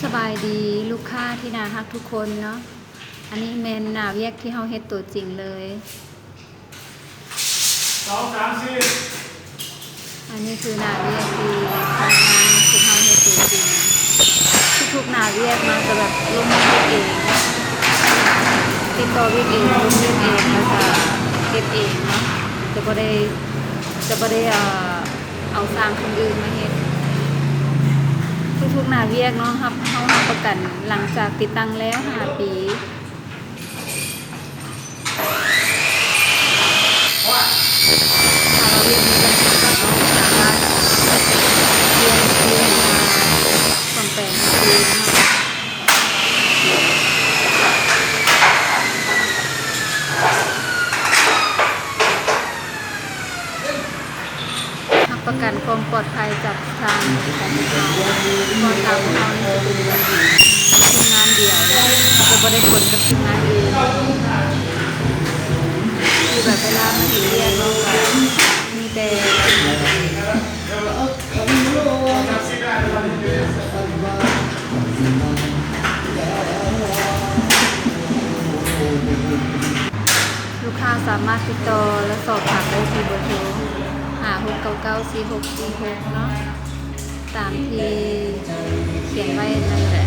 ສະບາຍດີລູກຄ້າທີ່ໜ້າຮັກທຸກຄົນເນາະ. ອັນນີ້ແມ່ນໜ້າວຽກທີ່ເຮົາເຮັດຕົວຈິງເລີຍ. ສອງ ສາມ ສີ່ ອັນນີ້ຄືໜ້າວຽກທີ່ພະນັກງານພວກເຮົາເຮັດຕົວຈິງ. ທຸກໆໜ້າວຽກເນາະ ຈະແບບລົງມືເຮັດເອງ, ຕິດຕໍ່ວຽກເອງ, ລົງວຽກເອງ ແລ້ວກະເຮັດເອງເນາະ. ຈະບໍ່ໄດ້ ຈະບໍ່ໄດ້ ເອີ ເອົາຊ່າງຄົນອື່ນມາເຮັດ. ທຸກໆໜ້າວຽກເນາະ ຮັບ ເຮົາຮັບປະກັນຫຼັງຈາກຕິດຕັ້ງແລ້ວຫ້າປີ. ຖ້າວ່າວຽກມີບັນຫາເນາະ ສາມາດປ່ຽນ ປ່ຽນ ເອີ ສ້ອມແປງຄືນເນາະ. ຮັບປະກັນຄວາມປອດໄພຈາກຊ່າງບໍລິການຂອງເຮົາ, ເພາະວ່າຊ່າງຂອງເຮົານີ້ຈະເປັນແບບທີມງານດຽວ, ຈະບໍ່ໄດ້ປົນກັບທີມງານອື່ນ. ຄືແບບເວລາມາເຮັດວຽກເນາະ ກະມີແຕ່ ລູກຄ້າສາມາດຕິດຕໍ່ ແລະ ສອບຖາມໄດ້ທີ່ເບີໂທ ຫ້າຫົກເກົ້າເກົ້າ ສີ່ຫົກສີ່ຫົກ ເນາະ, ຕາມທີ່ຂຽນໄວ້ນັ້ນແຫຼະ.